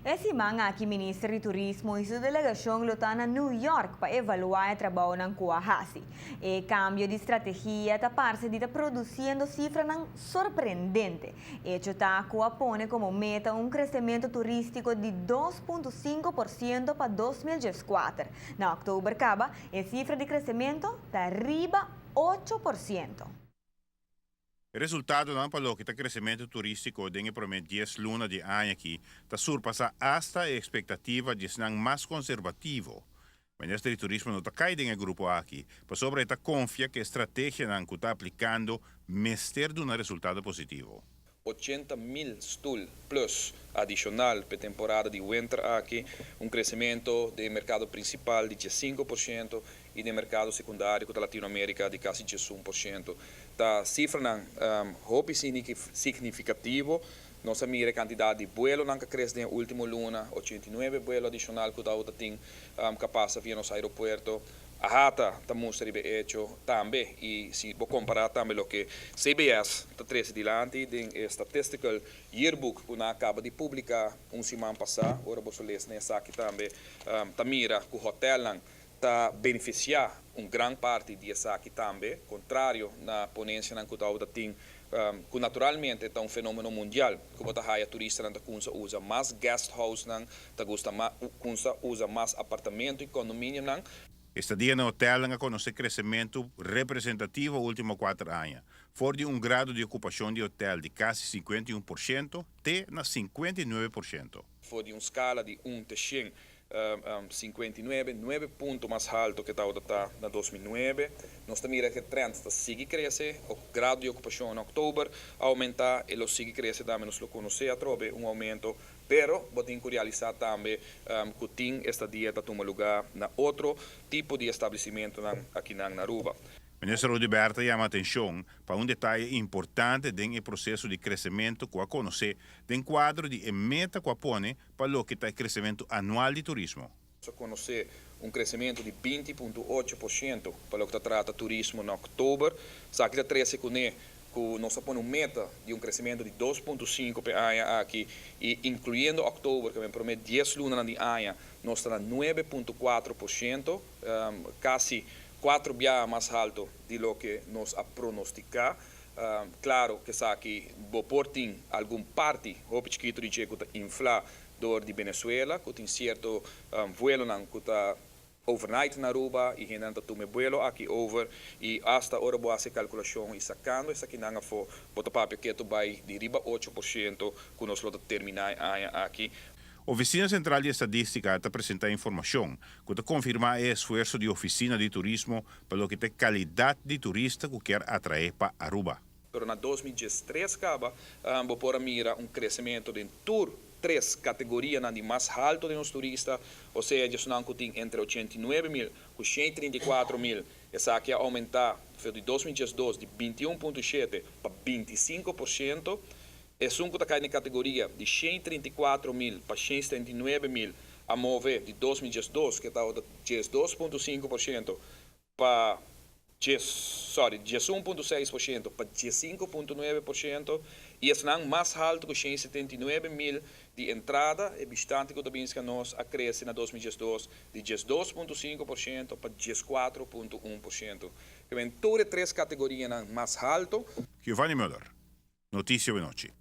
E siman aki Minister di Turismo y su delegacion lo ta na New York pa evalua e trabounan cu a haci. E cambio di strategia ta parce di ta produciendo cifranan sorprendente. Hecho ta cu a pone como meta un crecemento turistico di 2.5% pa 2014. Na october caba, e cifra di crecemento ta riba 8%. Resultadonan pa loke ta crecemento turistico den e prome 10 luna di aña aki ta surpasa hasta e expectativa di esnan mas conservativo. Minister di Turismo no ta cay den e grupo aki, pasobra e ta confia cu e strategianan cu ta aplicando mester duna resultado positivo. 80 mil stoel plus adicional pa temporada di winter aki, un crecemento di mercado principal di 5% y di mercado secundario cu Latinoamerica di casi 11%. Ta cifranan hopi significativo. Nos a mira cantidad di vuelonan cu a crece den ultimo luna, 89 vuelo adicional cu tin cu a pasa via nos aeropuerto. AHATA ta mustra hecho tambe y si bo compara tambe loke CBS ta trece dilanti den Statistical Yearbook cu nan a caba di publica un siman pasa, ora bo lesa esaki tambe, ta mira cu hotelnan ta beneficia un gran parti di esaki tambe, contrario na ponencianan cu ta tin, cu naturalmente ta un fenomeno mundial, cu ta haya turistanan ta cuminsa usa mas guest house nan, ta gusta cuminsa usa mas apartamento y condominio nan. Estadia na hotel a conoce crecemento representativo ultimo 4 aña. For di un grado di ocupacion di hotel di casi 51% te na 59%. For di un escala di 1 te 100, 59, 9 punto mas halto cu tabata na 2009. Nos ta mira cu e trend ta sigui crece, e grado di ocupacion na october a aumenta y lo sigui crece tambe, nos lo conoce atrobe un aumento, pero bo tin cu realisa tambe cu tin estadia ta tuma luga na otro tipo di establecimento aki na Aruba. Minister Oduber ta yama atencion pa un detaye importante den e proceso di crecemento cu a conoce den cuadro di meta cu a pone pa loke ta crecemento anual di turismo. A conoce un crecemento di 20.8% pa loke ta trata turismo na october. Esaki ta trece cu nos a pone un meta di un crecemento di 2.5 pa aña aki y incluyendo october, cu ta prome 10 luna di aña, nos ta na 9.4%, casi 4 biaha mas halto di loke nos a pronostica. Claro cu esaki bo por tin algun parti, hopi chikito di cu ta infla door di Venezuela, cu tin cierto vuelonan cu ta overnight na Aruba y hende ta tuma vuelo aki over y hasta ora bo haci calculacion y sacando esakinan afo, bo ta papia cu ta bay di riba 8% cu nos lo termina aña aki. Oficina Central di Estadistica ta presenta informacion cu ta confirma e esfuerso di Oficina di Turismo pa loke ta calidad di turista cu kier atrae pa Aruba. Pero na 2013 caba, bo por mira un crecemento di tur tres categoria di mas halto di nos turista, o sea, esnan cu tin entre 89 mil y 134 mil, esaki a aumenta di 2012 di 21,7 pa 25%, esun cu ta cay den categoria di 134 mil pa 179 mil, a move di 2012, cu ta 12,5% pa, sorry, 11,6% pa 5,9% y esnan mas halto cu 179 mil di entrada e bishitante cu tambe nos a crece na 2012 di 12,5% pa 14,1%. Kiermen tur tres categoria mas halto. Giovanni Müller, Noticia Awe Nochi.